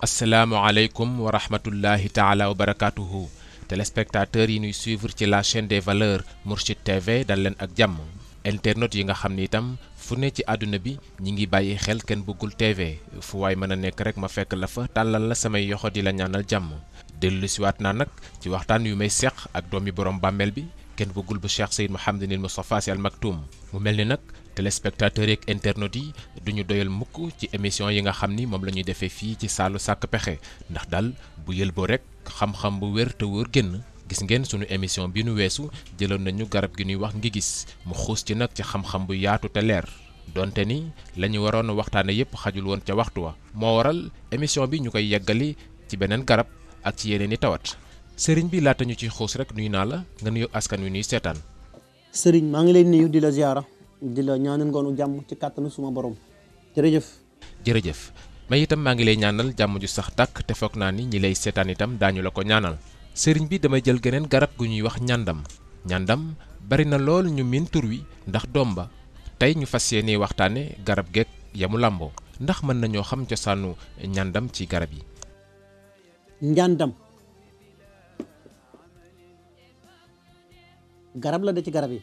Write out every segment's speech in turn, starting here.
Assalamualaikum wa rahmatullahi taala wa barakatuhu téléspectateurs yi ñuy suivre ci la chaîne des valeurs Mourchid TV dal leen ak jàmm internautes yi nga xam ni itam fu ne ci àdduna bi ñi ngi bàyyi xel Ken Bougoul TV fu waay mën a nekk rek ma fekk la fa tàllal la samay yoxo di la ñaanal jàmm dellu siwaat naa nag ci waxtaan yu may seq ak doomi borom bàmmeel bi Ken Bougoul bu Cheikh Seyd Mouhamadinil Moustapha Sy Al Maktoum mu mel ni nag téléspectateurs yeeg internautes yi duñu doyal mukk ci émission yi nga xam ni moom la ñuy defee fii ci saalu sàkk pexe ndax daal bu yëlboo rek xam-xam bu wér te wóor génn gis ngeen sunu émission bi nu weesu jëloon nañu garab gi ñuy wax ngi gis mu xuus ci nag ci xam-xam bu yaatu te leer donte ni la ñu waroon a waxtaane yépp xajul woon ca waxtu wa moo waral émission bi ñu koy yeggali ci beneen garab ak ci yeneen i tawat sëriñ bi laata ñu ci xuus rek nuyu naa la nga nuyu askan wi nuy seetaan. sëriñ maa ngi lay nuyu di la ziara di la ñaanal ngoonu jàmm ci kàttanu suma borom jërëjëf. jërëjëf may itam maa ngi lay ñaanal jàmm ju sax tàkk te foog naa ni ñi lay seetaan itam daañu la ko ñaanal sëriñ bi damay jël geneen garab gu ñuy wax ñàndam bari na lool ñu miin tur wi ndax doom ba tey ñu fas yéene waxtaane garab geek yamu làmboo ndax mën nañoo xam cosaanu ñàndam ci garab yi. njàndam garab la de ci garab yi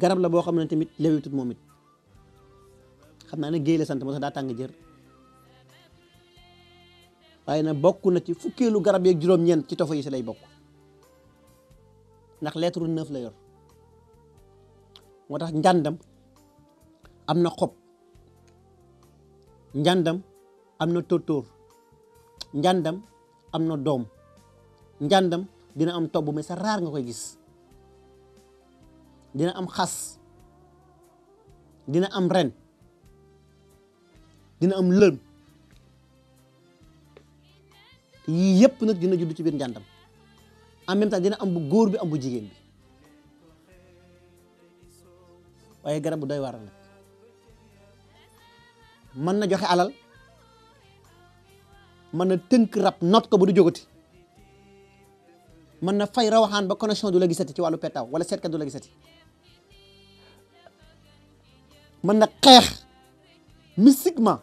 garab la boo xam ne tamit lewitut moom it xam naa ne géey la sant moo tax daa tàng jër waaye nag bokk na ci fukkeelu garab yeeg juróom-ñeent ci tofa yi si lay bokk ndax lettre 9 la yor moo tax njàndam am na xob njàndam am na tóortóor njàndam am na doom njàndam dina am tobb mais sa raar nga koy gis dina am xas dina am ren dina am lën yii yëpp nag dina judd ci biir njàndam en même temps dina am bu góor bi am bu jigéen bi waaye garab bu doy waar nag mën na joxe alal mën na tënk rab not ko ba du jógati mën na fay rawaxaan ba connexion du la gisati ci wàllu petaaw wala seetkat du la gisati mën na xeex mystiquement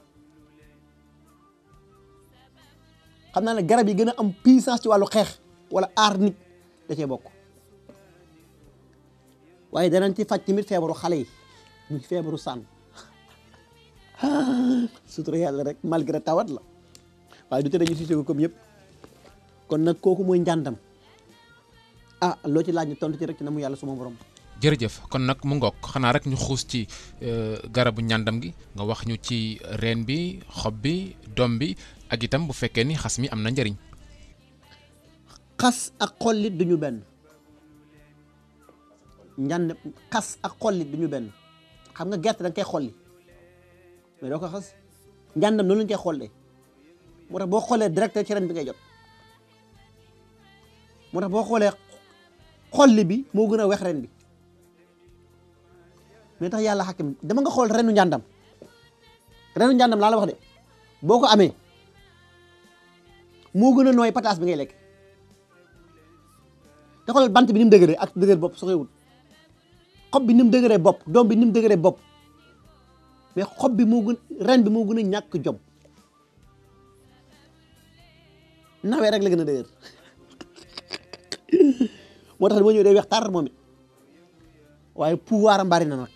xam naa ne garab yi gën a am puissance ci wàllu xeex wala aar nit da cee bokk waaye danañ ci faj tamit feebaru xale yi muy feebaru sànn sutura yàlla rek malgré tawat la waaye du tere ñu si ko comme yëpp kon nag kooku mooy njàndam loo ci laaj ñu tontu ci rek ci na mu yàlla suma borom. jërëjëf kon nag mu ngoog xanaa rek ñu xuus ci garabu ñàndam gi nga wax ñu ci reen bi xob bi doom bi ak itam bu fekkee ni xas mi am na njëriñ. xas ak xollit duñu benn njànd xas ak xollit duñu benn xam nga gerte da nga koy xolli mais doo ko xas njàndam noonu lañ koy xollee moo tax boo xoolee direct ci ren bi ngay jot moo tax boo xoolee xolli bi moo gën a wex ren bi mais tax yàlla xakim dama nga xool renu njàndam laa la wax de boo ko amee moo gën a nooy pataas bi ngay lekk te xoolal bant bi ni mu dëgëree ak dëgër bopp soxewul xob bi ni mu dëgëree bopp doom bi ni mu dëgëree bopp mais xob bi moo gën ren bi moo gën a ñàkk jom nawee rek la gën a dëgër moo tax dama ñëw day weex tar moom it waaye pouvoir am bari na nag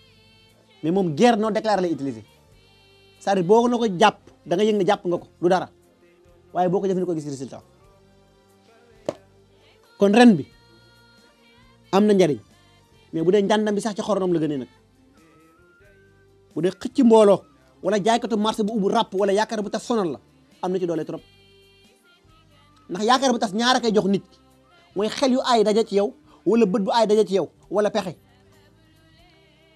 mais moom guerre non déclarée lay utiliser c'est-à-dire boo ko na ko jàpp da nga yëg ne jàpp nga ko du dara waaye boo ko jëfandikoo gis résultat kon ren bi am na njariñ mais bu dee njàndam bi sax ci xoronom la gënee nag bu dee xëcc mbooloo wala jaaykatu marché bu ubbu ràpp wala yaakaar bu tas sonal la am na ci doole trop ndax yaakaar bu tas ñaara koy jox nit mooy xel yu aay daje ci yow wala bët bu aay daje ci yow wala pexe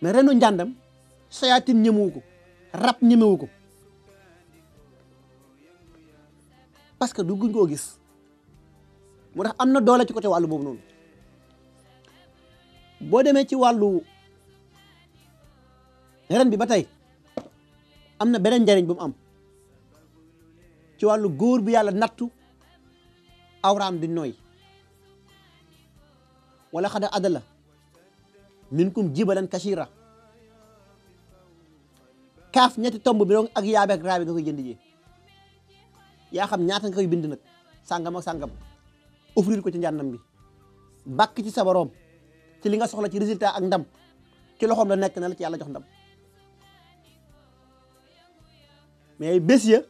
mais renu njàndam sayaatin ñemewu ko rab ñemewu ko parce que du guñ koo gis moo tax am na doole ci côté wàllu boobu noonu boo demee ci wàllu ren bi ba tey am na beneen njariñ bu mu am ci wàllu góor bi yàlla nattu awraam di nooy wala xada adala minkum jibalan kasira kaaf ñetti tomb bi donc ak yaabe ak raabi nga koy jënd ji yaa xam ñaata nga koy bind nag sàngam ak sàngam offrir ko ci njàndam bi bàkk ci sa borom ci li nga soxla ci résultat ak ndam ci loxoom la nekk na la ci yàlla jox ndam mais bés ya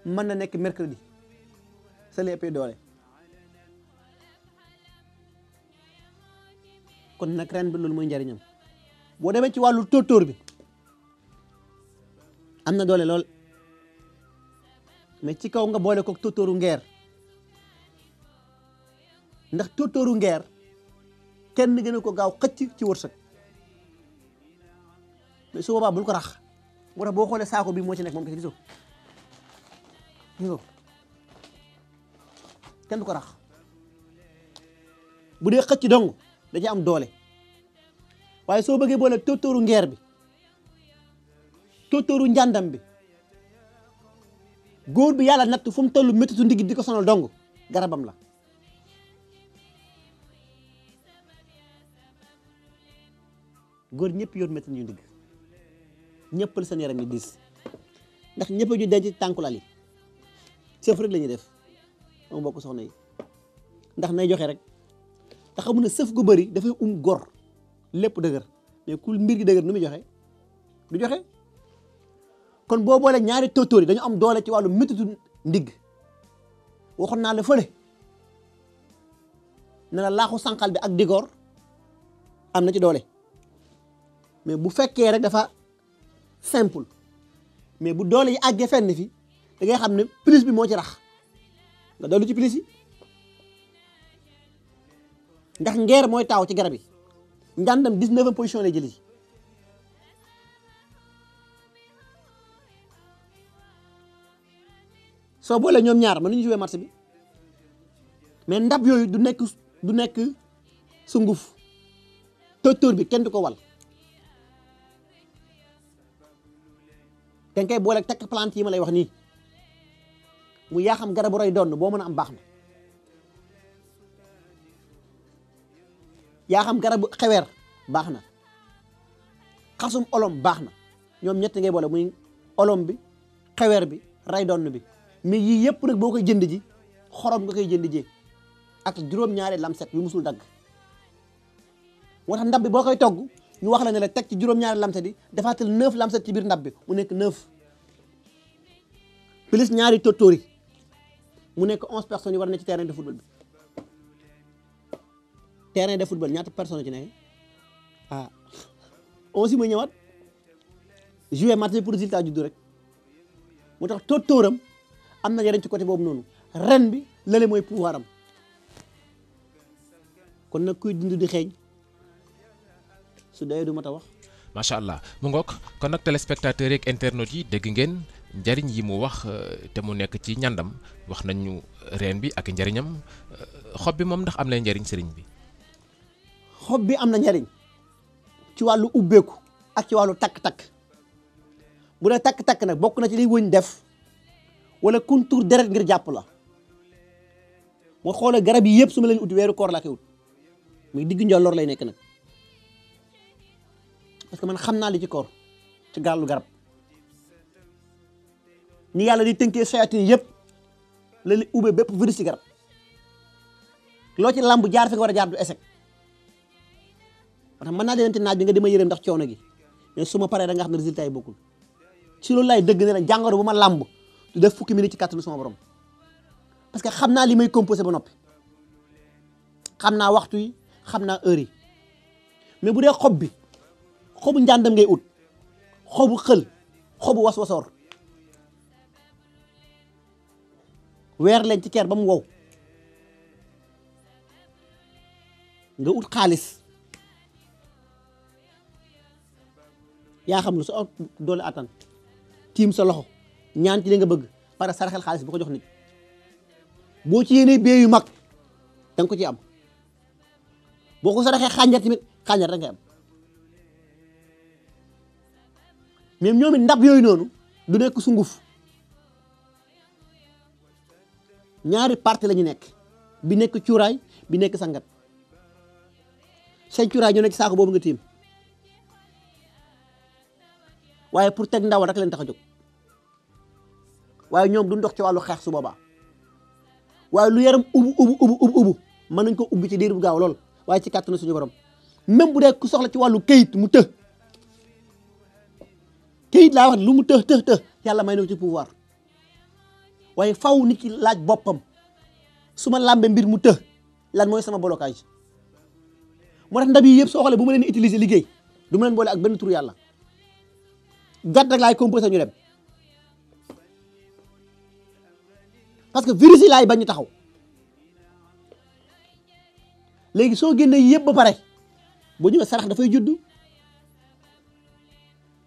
mën na nekk mercredi sa lépp doole kon nag ren bi loolu mooy njariñam boo demee ci wàllu tóortóor bi am na doole lool mais ci kaw nga boole ko tóortóoru ngeer ndax tóortóoru ngeer kenn gën a ko gaaw xëcc ci wërsëg mais su boobaa bul ko rax moo tax boo xoolee saako bi moo ci nekk moom kese gisoo kenn du ko rax bu dee xëcc dong da ci am doole waaye soo bëggee boole tóortóoru ngeer bi tóortóoru njàndam bi góor bi yàlla natt fu mu toll méttitu ndigg di ko sonal dong garabam la góor ñëpp yor métti ñu ndigg ñëpp la seen yaram yi diis ndax ñëpp ñu denc tànkulal yi sëf rek la ñuy def sama mbokk soxna yi ndax nay joxe rek te xamu ne sëf gu bëri dafay gor lépp dëgër mais ku mbir gi dëgër nu muy joxe du joxe kon boo boole ñaari tóortóor yi dañu am doole ci wàllu méttitu ndigg waxoon naa la fële ne la laaxu sànqal bi ak digoor am na ci doole mais bu fekkee rek dafa simple mais bu doole yi àggee fenn fi da ngay xam ne plus bi moo ci rax nga dollu ci plus yi ndax ngeer mooy taaw ci garab yi njàndam 19e position lay jëli soo boolee ñoom ñaar mën nañu jouer match bi mais ndab yooyu du nekk sunguf tóortóor bi kenn du ko wal dañ koy boole tekk plante yi ma lay wax nii mu yaa xam garabu roy doon boo mën a am baax na yaa xam garabu xeweer baax na xasum olom baax na ñoom ñett ngay boole muy olom bi xeweer bi ray doon bi mais yii yëpp nag boo koy jënd ji xorom nga koy jënd ji ak juróom-ñaari lamset yu musul dagg moo tax ndab bi boo koy togg ñu wax la ne la teg ci juróom-ñaari lamset yi defaatal 9 lamset ci biir ndab bi mu nekk 9 plus ñaari tóortóor yi mu nekk 11 personnes yi war na ci terrain de football bi terrain de football ñaata personnes ci nekk 11 yi mooy ñëwaat jouer match pour résultat juddu rek moo tax tóortóoram am na njariñ ci côté boobu noonu ren bi lële mooy pouvoir am kon nag kuy dund di xeeñ su dee du mat a wax. macha allah mu ngoog kon nag téléspectateurs yeeg internautes yi dégg ngeen njariñ yi mu wax te mu nekk ci ñandam wax nañu reen bi ak njariñam xob bi moom ndax am na njariñ sëriñ bi. xob bi am na njariñ ci wàllu ubbeeku ak ci wàllu takk-takk bu dee takk-takk nag bokk na ci liy wëñ def wala kuntuur deret ngir jàpp la moo xoolee garab yi yëpp su ma leen ut weeru koor laa koy ut muy digg njolloor lay nekk nag parce que man xam naa li ci koor ci gàllu garab ni yàlla di tënkee sayaatin yëpp la li ubbee bépp virus ci garab loo ci làmb jaar fi nga war a jaar du échec moo tax mën naa demante naaj bi nga dima yërëm ndax coono gi mais su ma paree da nga xam ne résultat yi bokkul ci loolu laay dëgg ne la jàngoro bu ma làmb du def fukki minute ci kàttanu sama borom parce que xam naa li may composé ba noppi xam naa waxtu yi xam naa heure yi mais bu dee xob bi xobu njàndam ngay ut xobu xël xobu was-wasoor weer leen ci keer ba mu wow nga ut xaalis yaa xam lu sa doole attan tiim sa loxo ñaan ci li nga bëgg pare saraxel xaalis bu ko jox nit boo ci yéenee bee yu mag da nga ko ci am boo ko saraxee xànjar tamit xànjar da ngay am même ñoom it ndab yooyu noonu du nekk sunguf ñaari partie la ñu nekk bi nekk cuuraay bi nekk sangat seen cuuraay ñoo nekk ci saako boobu nga tiim waaye pour teg ndaw rek leen tax a jóg waaye ñoom du ndox ci wàllu xeex su boobaa waaye lu yaram ubu mën nañ ko ubbi ci diir bu gaaw lool waaye ci kàttanu suñu borom même bu dee ku soxla ci wàllu këyit mu të këyit laa wax lu mu të yàlla may na ci pouvoir waaye faw nit ki laaj boppam su ma làmbee mbir mu të lan mooy sama blocage moo tax ndab yi yëpp soo xoolee bu ma leen utiliser liggéey du ma leen boole ak benn tur yàlla gàtt rek laay composé ñu dem parce que virus yi laay bañ ñu taxaw léegi soo génnee yëpp ba pare boo ñëwee sarax dafay judd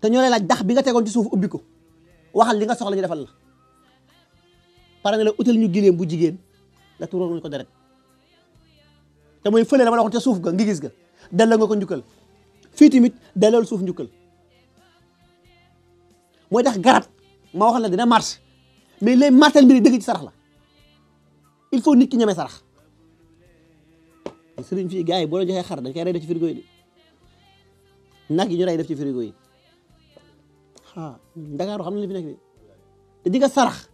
te ñoo lay laaj dax bi nga tegoon ci suuf ubbi ko waxal li nga soxla ñu defal la pare nga la utal ñu gileem bu jigéen nga turoon ñu ko deret te mooy fële dama la waxoon ca suuf ga ngi gis ga delloo nga ko njukkal fii tamit dellool suuf njukkal mooy tax garab ma waxal la dina marche mais les martel mbiri dëgg ci sarax la il faut nit ki ñemee sarax sëriñ fii gars yi boo la joxee xar dañ koy rey def ci frigo yi de nag yi ñu rey def ci frigo yi Ndakaaru xam na li fi nekk de te di nga sarax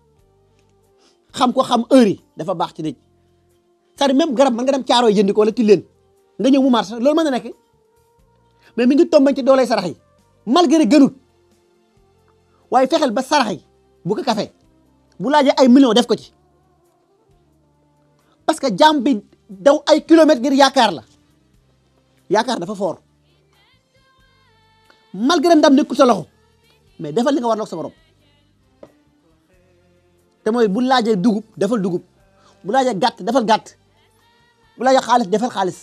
xam ko xam heure yi dafa baax ci nit c'est-à-dire même garab man nga dem caaroo jëndi ko wala ti leen nga ñëw mu marché loolu mën na nekk mais mi ngi tombañ ci doolay sarax yi malgré gënut waaye fexeel ba sarax yi bu ko kafe bu laajee ay millions def ko ci parce que jaam bi daw ay kilomètres ngir yaakaar la yaakaar dafa fort malgré ndam nekkul sa loxo mais defal li nga war na sa borom te mooy bu laajee dugub defal dugub bu laajee gàtt defal gàtt bu laajee xaalis defal xaalis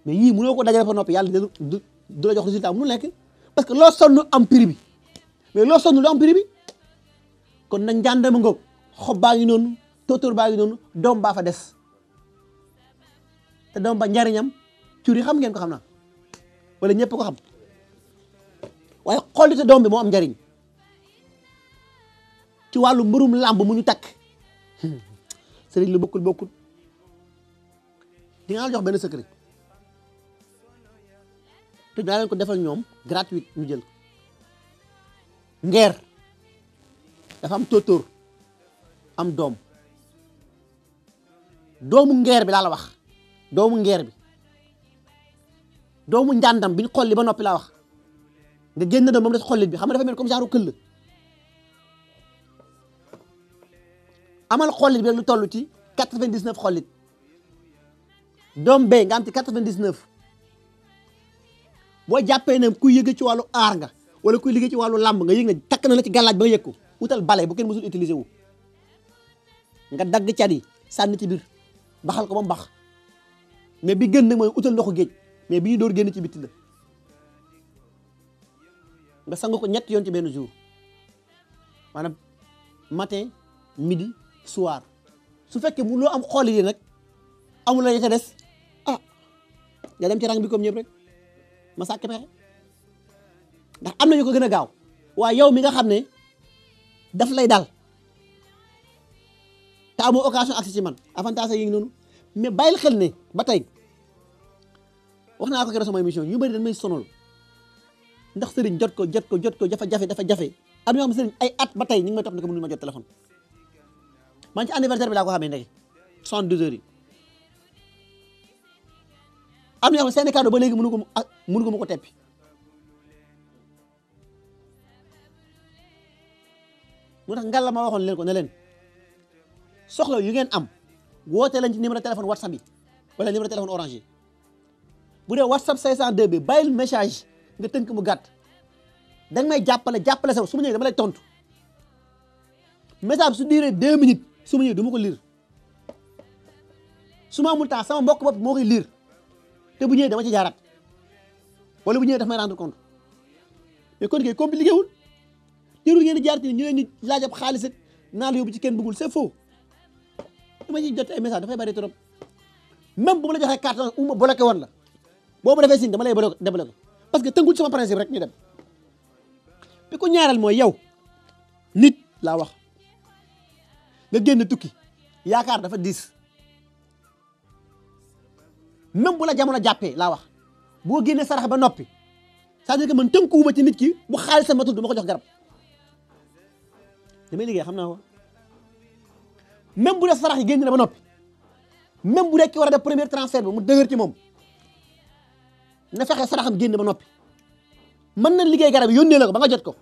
mais yii mënoo ko dajale fa noppi yàlla du la jox résultat mënul nekk parce que loo sonn am prix bi mais loo sonn lu am prix bi kon nag njàndama ngoog xob baa ngi noonu tóotóor baa ngi noonu doom baa fa des te doom ba njariñam cur yi xam ngeen ko xam naa wala ñëpp ko xam waaye xollite doom bi moo am njariñ ci wàllu mbërum làmb mu ñu takk sëriñ lu bokkul di nga la jox benn secret te daa leen ko defal ñoom gratuit ñu jël ngeer dafa am tóotóor am doom doomu ngeer bi laa la wax doomu ngeer bi doomu njàndam bi ñu xolli ba noppi laa wax nga génn doom ba mu des xollit bi xam nga dafa mel comme genre këll amal xollit bi rek lu toll ci 99 xollit doom bee nga am ci 99 boo jàppee ne kuy yëg ci wàllu aar nga wala kuy liggéey ci wàllu làmb nga yëg ne takk na la ci gàllaaj ba nga yëg ko utal bale bu kenn mësul utiliser wu nga dagg cat yi sànni ci biir baxal ko ba mu bax mais bi gën nag mooy utal ndoxu géej mais bi ñu door génn ci bitti la nga sang ko ñett yoon ci benn jour maanaam matin midi soir su fekkee mu loo am xooli yi nag amul la ca des nga dem ci rang bi comme ñëpp rek ma sàkk pexe ndax am nañu ko gën a gaaw waaye yow mi nga xam ne daf lay dal te amoo occasion accès ci man avantage yi ngi noonu mais bàyyil xel ne ba tey wax naa ko keroog sama émission ñu bëri dañ may sonal ndax sëriñ jot ko dafa jafe am ñoo xam ne sëriñ ay at ba tey ñu ngi may topp ne ko mënuñu ma jot téléphone man ci anniversaire bi laa ko xamee ndeke 72 heures yi am ñoo xam ne seen cadeau ba léegi mënu ko ma ko teppi moo tax ngalla ma waxoon leen ko ne leen soxla yu ngeen am woote lañ ci numéro téléphone whatsapp yi wala numéro téléphone orange yi bu dee whatsapp 502 bi bàyyil message nga tënk mu gàtt danga may jàppale saw su ma ñëwee dama lay tontu message su diiree 2 minutes su ma ñëwee du ma ko lire su ma amul temps sama mbokk bopp moo koy lire te bu ñëwee dama ci jaaraat wala bu ñëwee daf may rendre compte mais kon kay compliqué wul jërul ngeen di jaar ci ñu leen di laaj ab xaalis ak naa la yóbbu ci kenn bëggul c'est faux dama ciy jot ay message dafay bari trop même bu ma la joxee carte ou ma bloqué woon la boo ma defee signe dama lay débloqué parce que tënkul sama principe rek ñu dem bi ko ñaareel mooy yow nit laa wax nga génn tukki yaakaar dafa diis même bu la jamono jàppee laa wax boo génnee sarax ba noppi c'est-à-dire que man tënkuwuma ci nit ki bu xaalisam matul du ma ko jox garab damay liggéey xam naa ko même bu dee sarax yi génn na ba noppi même bu dee ki war a def premier transfert bi mu dëgër ci moom na fexe saraxam génn ba noppi mën na liggéey garab yi yónnee la ko ba nga jot ko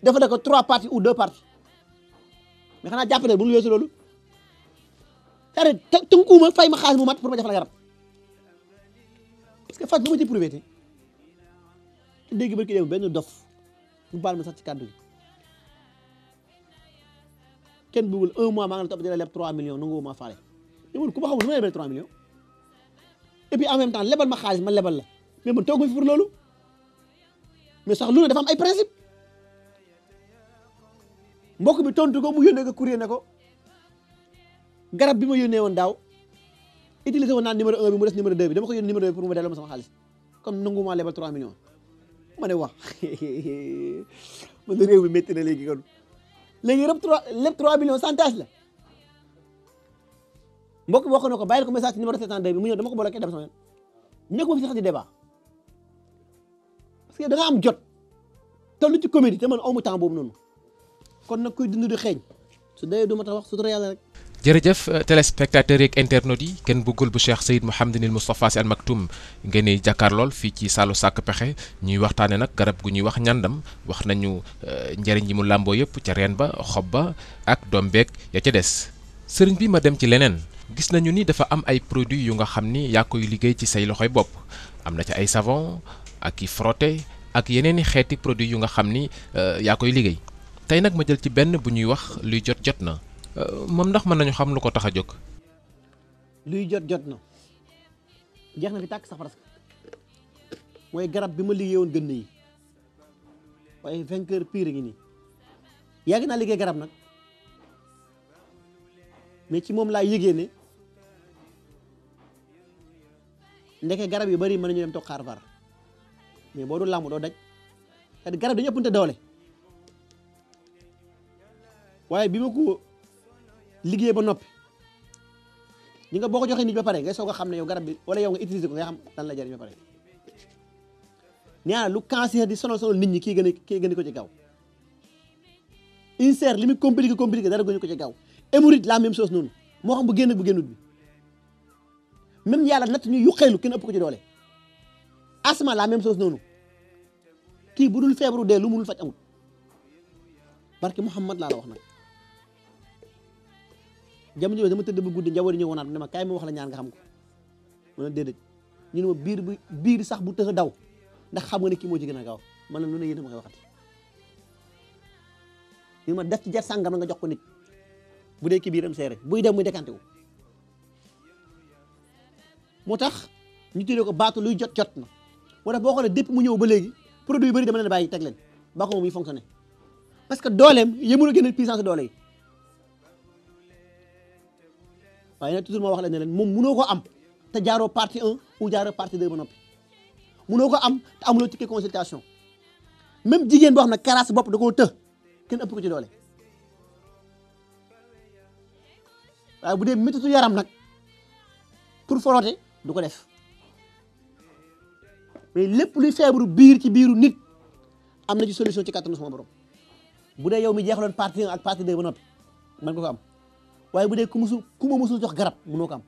dafa ko 3 parties ou 2 parties mais xanaa jàpp ne bu ñu weesu loolu c'est-à-dire tënkuwuma fay ma xaalis bu mat pour ma def la garab parce que faj bu ma ci prouvé te dégg ba ki dem benn dof bu baal ma sax ci kàddu gi kenn bëggul 1 mois maa ngi la topp di la leb 3 millions nangu ma faale mais ku ma xamul lu ma lebal 3 millions et puis en même temps lebal ma xaalis ma lebal la mais man toog ma fi pour loolu mais sax lu ne dafa am ay principe mbokk bi tontu ko mu yónnee ko courrier ne ko garab bi ma yónnee woon daaw utilisé woon naa numéro 1 bi mu des numéro 2 bi dama ko yónnee numéro 2 bi pour mu delloo ma sama xaalis comme nangu maa lebal 3 millions ma ne wax man de réew mi métti na léegi kon léegi lépp 3 millions santage la mbokk bi wax na ko bàyyil ko message ci numéro 702 bi mu ñëw dama ko bloqué dem sama yoon nekkuma fi sax di débat parce que da nga am jot toll ci comédie te man amu temps boobu noonu kon nag kuy dund di xeeñ su dee du ma tax wax sutura yàlla rek. jërëjëf téléspectateurs yeeg internautes yi kenn bëggul bu Cheikh Seyd Mouhamadinil Moustapha Sy Al Maktoum ngeen di jàkkaarlool fii ci Saalu Sàkk Pexe ñuy waxtaane nag garab gu ñuy wax ñandam wax nañu njëriñ yi mu làmboo yëpp ca reen ba xob ba ak doom beeg ya ca des sëriñ bi ma dem ci leneen gis nañu ni dafa am ay produits yu nga xam ni yaa koy liggéey ci say loxoy bopp am na ci ay savon ak i frotté ak yeneen i xeeti produits yu nga xam ni yaa koy liggéey tey nag ma jël ci benn bu ñuy wax luy jot na moom ndax mën nañu xam lu ko tax a jóg. luy jot na jeex na fi tàkk sax parce que mooy garab bi ma liggéeyoon gën yi waaye vainqueur pire ngi nii yàgg naa liggéey garab nag mais ci moom laa yëgee ne ndeke garab yu bari mën nañu dem toog xaar far mais boo dul làmb doo daj c'est-à-dire garab dañu ëppante doole waaye bi ma ko liggéey ba noppi ñi nga boo ko joxee nit ba pare ngay soog a xam ne yow garab bi wala yow nga utiliser ko nga xam lan la jariñ ba pare ñaar lu cancer di sonal nit ñi kii gën ko ci gaaw ulcère li muy compliqué dara gënu ko ci gaaw hémorroïde la même chose noonu moo xam bu génn bu génnut bi même yàlla natt ñu yuqeelu kenn ëpp ko ci doole asma la même chose noonu kii bu dul feebaru dee lu munul faj amul barke Muhammad laa la wax nag jamono jooju dama tëdd ba guddi njaboot yi ñëw wonaat ne ma kaay ma wax la ñaan nga xam ko ma ne déedéet ñu ne ma biir sax bu tëx daw ndax xam nga ne kii moo ci gën a gaaw man na lu ne yéen a ma koy waxati ñu ma def ci jar sàngam nga jox ko nit bu dee ki biiram seere buy dem muy décanté wu moo tax ñu tuddee ko baatu luy jot na moo tax boo xoolee depuis mu ñëw ba léegi produit yu bëri dama leen bàyyi teg leen ba ko moom muy fonctionné parce que dooleem yëmul a gën a puissance doole yi waaye nag toujours ma wax la ne leen moom mënoo ko am te jaaroo partie 1 ou jaaroo partie 2 ba noppi mënoo ko am te amuloo ticket consultation même jigéen boo xam ne karaas bopp da koo të kenn ëpp ko ci doole waaye bu dee métitu yaram nag pour frotter du ko def mais lépp luy feebaru biir ci biiru nit am na ci solution ci kattanu sama borom bu dee yow mi jeexaloon partie 1 ak partie 2 ba noppi mën nga ko am waaye bu dee ku ma musul jox garab mënoo ko am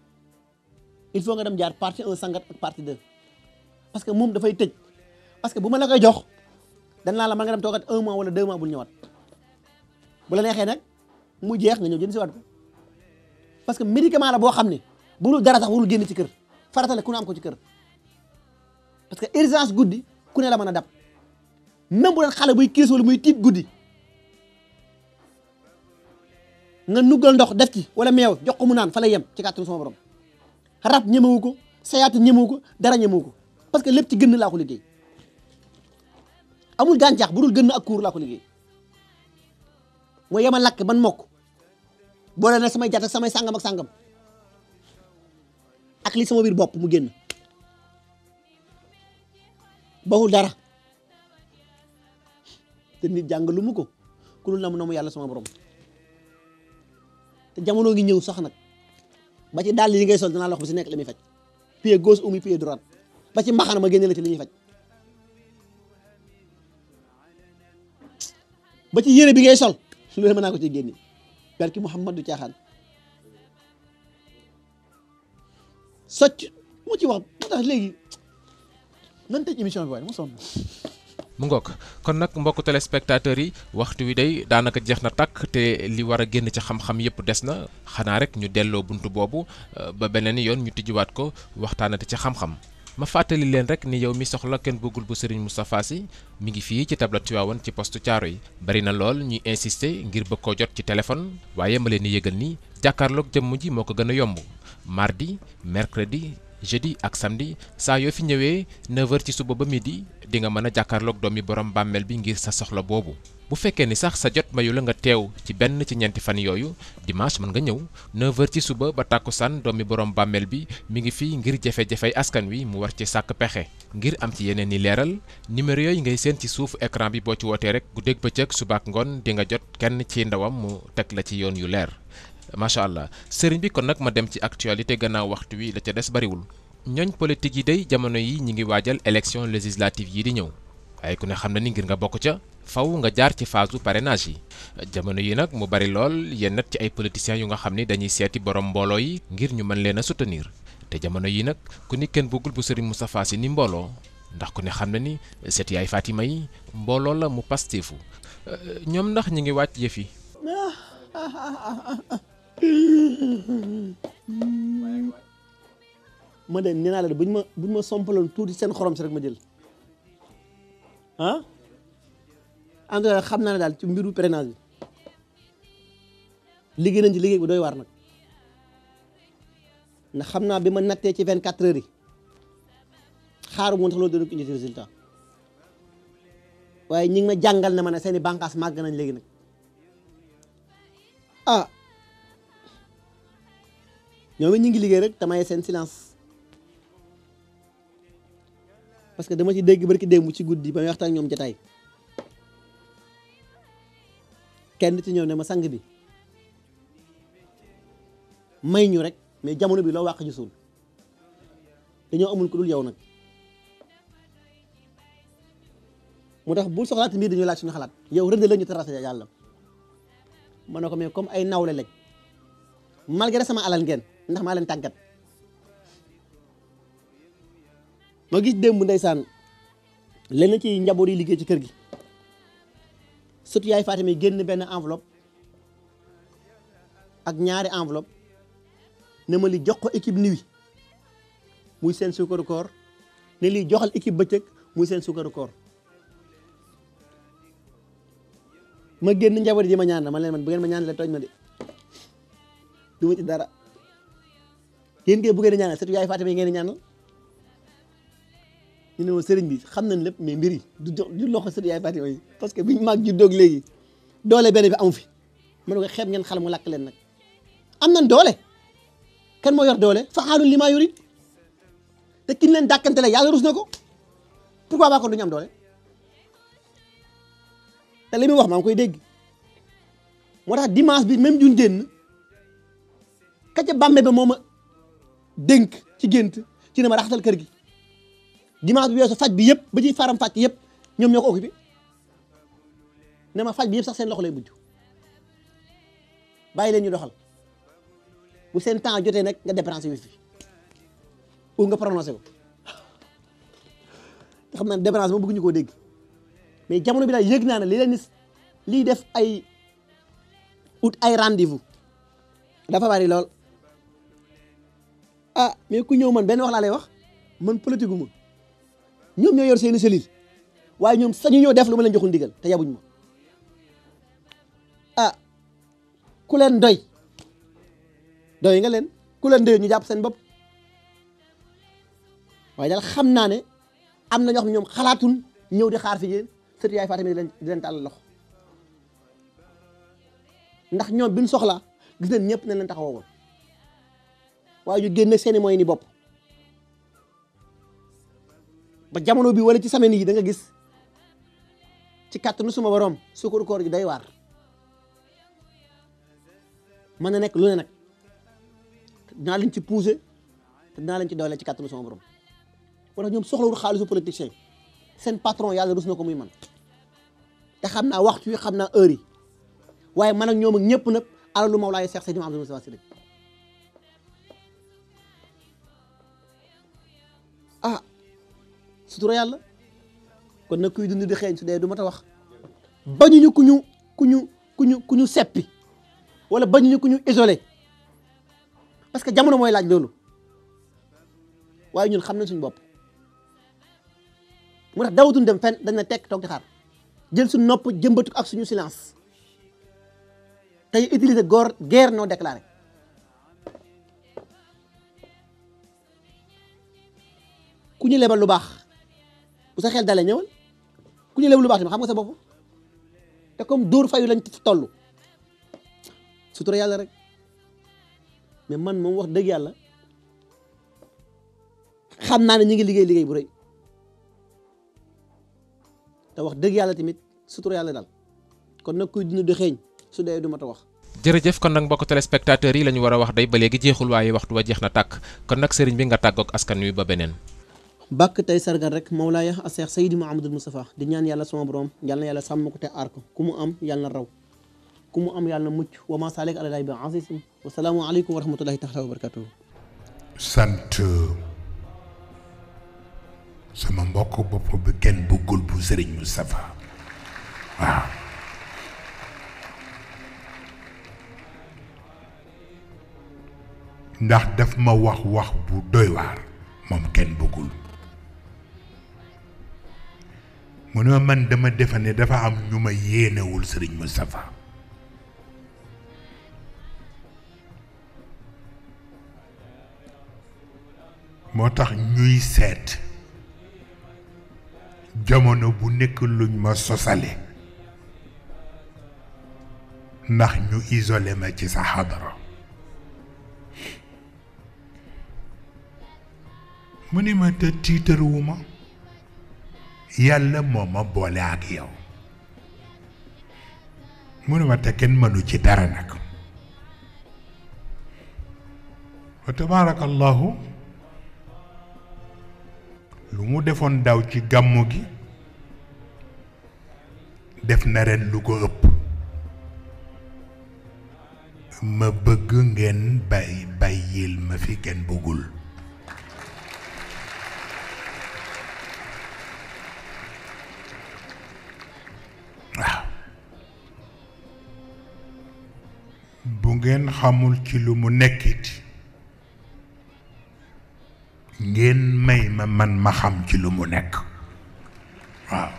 il faut nga dem jaar partie 1 sangat ak partie 2 parce que moom dafay tëj parce que bu ma la koy jox dan naa la mën nga dem toogat 1 mois wala 2 mois bul ñëwaat bu la neexee nag mu jeex nga ñëw jënd si waat ko parce que médicament la boo xam ne bu dul dara sax warul génn ci kër faratale ku ne am ko ci kër parce que urgence guddi ku ne la mën a dab même bu doon xale buy kiis wala muy tiit guddi nga nuggal ndox def ci wala meew jox ko mu naan fa lay yem ci kàttanu sama borom rab ñemewu ko sayaat ñemewu ko dara ñemewu ko parce que lépp ci gën laa ko liggéey amul gàncax bu dul gën ak kuur laa ko liggéey mooy yema lakk ban mokk boole na samay jat ak samay sàngam ak sàngam ak li sama biir bopp mu génn baxul dara te nit jàngalu mu ko ku dul na mu yàlla sama borom te jamono ngi ñëw sax nag ba ci dàll yi ngay sol danaa la wax bu si nekk la muy faj pied gauche ou pied droite ba ci mbaxana ma génne la ci li ñuy faj ba ci yére bi ngay sol loolu mën naa ko ci génne barki Muhammad du caaxaan socc mu ci wax tax léegi nan tëj émission bi waaye mu sonn. mu ngoog kon nag mbokku téléspectateurs yi waxtu wi day daanaka jeex na tàkk te li war a génn ci xam-xam yëpp des na xanaa rek ñu delloo buntu boobu ba beneen yoon ñu tijjiwaat ko waxtaanate ci xam-xam ma fàttali leen rek ni yow mi soxla Kenn Bëggul bu Serigne Moustapha Sy mi ngi fii ci tableau Tivaouane ci poste Thiaroye yi bari na lool ñuy insister ngir bëgg koo jot ci téléphone waaye ma leen di yëgal ni jàkkaarloog jëmm ji moo ko gën a yomb mardi mercredi jeudi ak samedi saa yoo fi ñëwee 9h ci suba ba midi di nga mën a jàkkaarloog doomi borom bàmmeel bi ngir sa soxla boobu bu fekkee ni sax sa jot mayu la nga teew ci benn ci ñeenti fan yooyu dimanche mën nga ñëw 9h ci suba ba tàkkusaan doomi borom bàmmeel bi mi ngi fii ngir jafe-jafey askan wi mu war ci sàkk pexe ngir am ci yeneen ni leeral numéro yooyu ngay seen ci suufu écran bi boo ci wootee rek guddeeg bëccëg subaak ngoon di nga jot kenn ci ndawam mu teg la ci yoon yu leer macha allah sëriñ bi kon nag ma dem ci actualité gannaaw waxtu wi la ca des bariwul ñooñ politique yi day jamono yi ñi ngi waajal élection législative yi di ñëw waaye ku ne xam na ni ngir nga bokk ca faw nga jaar ci phase parrainage yi jamono yi nag mu bari lool yenn ci ay politiciens yu nga xam ni dañuy seeti borom mbooloo yi ngir ñu mën leen a soutenir te jamono yi nag ku ni Kenn Bëggul bu Serigne Moustapha Sy ni mbooloo ndax ku ne xam na ni seet yaay Fatima yi mbooloo la mu pasteefu ñoom ndax ñi ngi wàcc yëf yi ma de nee naa la buñ ma sompaloon tuuti seen xorom si rek ma jël ah en tout cas xam naa ne daal ci mbiru parrainage bi liggéey nañ ci liggéey bu doy waar nag ndax xam naa bi ma nattee ci 24 heures yi xaaru moon sax loolu dana ko indi ci résultat waaye ñi ngi ma jàngal ne ma ne seeni bànqaas màgg nañ léegi nag ah ñoom it ñu ngi liggéey rek damay seen silence parce que dama ci dégg barki démb ci guddi ba may waxtaan ak ñoom jotaay kenn ci ñëw ne ma sang bi may ñu rek mais jamono bi loo wàq ji suul dañoo amul ku dul yow nag moo tax bu soxlaati mbir dañoo laaj suñu xalaat yow rëdd la ñu tracé yàlla ma ne ko mais comme ay nawle lañ malgré sama alal ngeen ndax maa leen tàggat ma gis démb ndeysaan lenn ci njaboot yi liggéey ci kër gi surtout yaay Fatima génn benn enveloppe ak ñaari enveloppe ne ma li jox ko équipe nuit muy seen sukkaru koor ne lii joxal équipe bëccëg muy seen sukkaru koor ma génn njaboot yi ma ñaan ma leen man bu ngeen ma ñaan leen tooñ ma de du ma ci dara yéen kay bu ngeen di ñaanal surtout yaay Fatima yi ngeen di ñaanal ñu ne ma sëriñ bi xam nañ lépp mais mbir yi du loxo surtout yaay Fatima yi parce que biñ mag juddoog léegi doole benn bi amu fi ma ne ko xeeb ngeen xale mu lakk leen nag am nañ doole kan moo yor doole fa'aalun limaa yurid te kin leen dàkkante la yàlla rus na ko pourquoi ba kon duñu am doole te li muy wax maa ngi koy dégg moo tax dimanche bi même juñ génn ka ca bàmbe ba moo ma dénk ci gént ci ne ma raxatal kër gi dimanche bi weesu faj bi yëpp ba ci faram fàcc yëpp ñoom ñoo ko occupé ne ma faj bi yëpp sax seen loxo lay mujj bàyyi leen ñu doxal bu seen temps jotee nag nga dépensé wi fi ou nga prononcé ko te xam naa ne dépensé moom bëgguñu koo dégg mais jamono bi daal yëg naa ne li leen liy def ay ut ay rendez-vous dafa bari lool ah mais ku ñëw man benn wax laa lay wax man politique gu ma ñoom ñoo yor seeni cellule waaye ñoom sañu ñoo def lu ma leen joxul ndigal te yabuñ ma ah ku leen doy nga leen ku leen doy ñu jàpp seen bopp waaye daal xam naa ne am na ñoo xam ne ñoom xalaatun ñëw di xaar fi yéen sëriñ yaay Fatima di leen tàll loxo ndax ñoom biñ soxlaa gis nañ ñëpp ne leen taxawoo woon waaye ñu génne seeni moyens ni bopp ba jamono bi wala ci semaine yi da nga gis ci kàttanu suma borom sukkur koor gi day waar mën na nekk lu ne nag dinaa leen ci pousser te dinaa leen ci doole ci kàttanu suma borom wala ñoom soxlawul xaalisu politicien seen patron yàlla rus na ko muy man te xam naa waxtu yi xam naa heure yi waaye man ak ñoom ak ñëpp nag alalu Mawlaay Cheikh Seydi Mouhamadou Moustapha Sy sutura yàlla kon nag kuy dund di xeeñ su dee du ma ta wax bañuñu ku ñu seppi wala bañuñu ku ñu isolé parce que jamono mooy laaj loolu waaye ñun xam nañ suñu bopp mu tax dawatuñ dem fenn dañ na tekk toog di xaar jël suñu nopp jëmbatu ak suñu silence tey utiliser guerre non déclarée ku ñu lebal lu baax bu sa xel dalee ñëwal ku ñu lebal lu baax tamit xam nga sa bopp te comme dóor fayu lañ toll sutura yàlla rek mais man moom wax dëgg yàlla xam naa ne ñu ngi liggéey bu rëy te wax dëgg yàlla tamit sutura yàlla daal kon nag kuy dund di xeeñ su dee du ma ta wax. jërëjëf kon nag mbokk téléspectateurs yi la ñu war a wax day ba léegi jeexul waaye waxtu wa jeex na tàkk kon nag sëriñ bi nga tàggoog askan wi ba beneen. bàkk tey sargal rek Mawlaaya a Cheikh Seydi Mouhamadou Moustapha di ñaan yàlla sama borom yal na yàlla sàmm ko te aar ko ku mu am yàlla na raw ku mu am yàlla na mucc wa ma salik ala lay bi azisim wa salaamu aleykum wa rahmatullahi taala wa barakatuhu. sant sama mbokk bopp bi kenn bëggul bu Serigne Moustapha waaw ndax daf ma wax bu doy waar moom kenn bëggul mu ne man dama defe ne dafa am ñu ma yéenewul Serigne Moustapha moo tax ñuy seet jamono bu nekk luñ ma sosale ndax ñu isolé ma ci sa xadara mu ni ma te tiitaruwuma yàlla moo ma boole ak yow mu ne ma te kenn mënu ci dara nag wa tabaarakallahu lu mu defoon daw ci gàmmu gi def na ren lu ko ëpp ma bëgg ngeen bàyyil ma fi kenn bëggul waaw bu ngeen xamul ci lu mu nekkit ngeen may ma man ma xam ci lu mu nekk waaw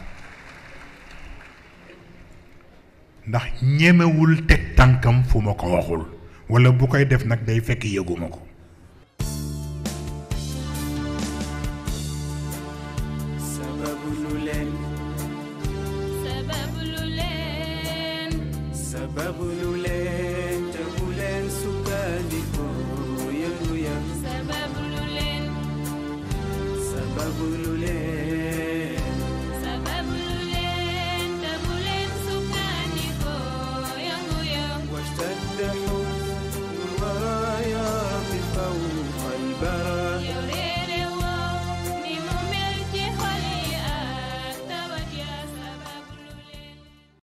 ndax ñemewul teg tànkam fu ma ko waxul walla bu koy def nag day fekk yëguma ko sababu lu leen